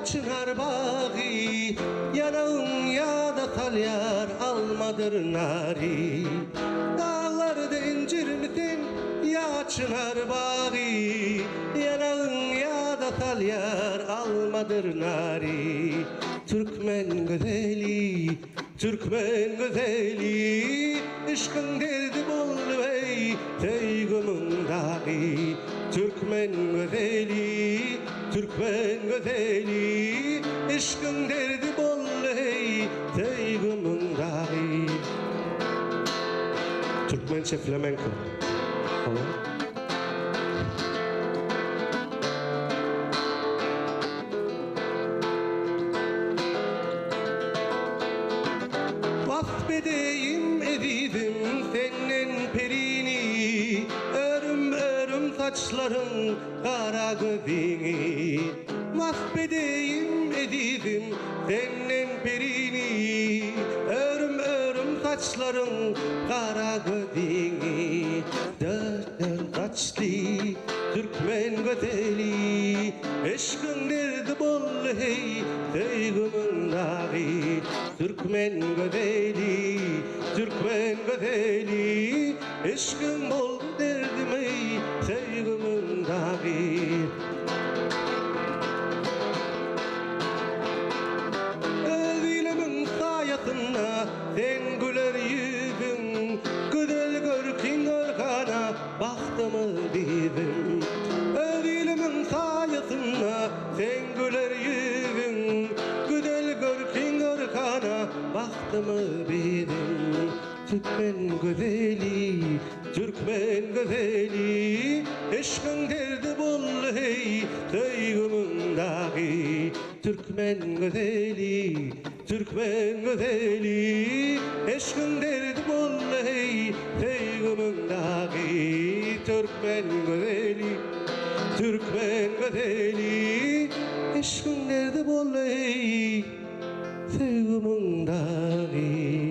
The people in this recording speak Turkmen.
çynar bagy, Ýanagyň ýada salýar almadyr nary. Daglarda injirmi sen ýa çynar bagy, Ýanagyň ýada salýar almadyr nary. Türkmen gözeli, türkmen gözeli, Yşkyň derdi boldy eý, söýgümiň dagy. Türkmen gözeli, türkmen gözeli, Yşkyň derdi boldy eý, söýgümiň dagy. Türkmençe flamenko. Hawa. Wasp edeýin ezizim senden perini, Örüm-örüm saçlaryň, gara gözüňi. Wasp edeýin ezizim senden perini, Örüm-örüm saçlaryň, gara gözüňi. Dört-dört saçly türkmen gözeli, Yşkyň derdi boldy heý, söýgümiň dagy. Türkmen gözeli, türkmen gözeli, Yşkyň boldy derdim eý, söýgümiň dagy. Öz ilimiň saýasynda seň güler ýüzüň, Gözel görkiň görkana bagtymyz biziň. Öz ilimiň saýasynda seň güler ýüzüň, Gözel görkiň görkana bagtymyz biziň. Türkmen gözeli, türkmen gözeli, Yşkyň derdi boldy heý, söýgümiň dagy. Türkmen gözeli, türkmen gözeli, Yşkyň derdi boldy heý, söýgümiň dagy. Türkmen gözeli, türkmen gözeli, Yşkyň derdi boldy heý, söýgümiň dagy.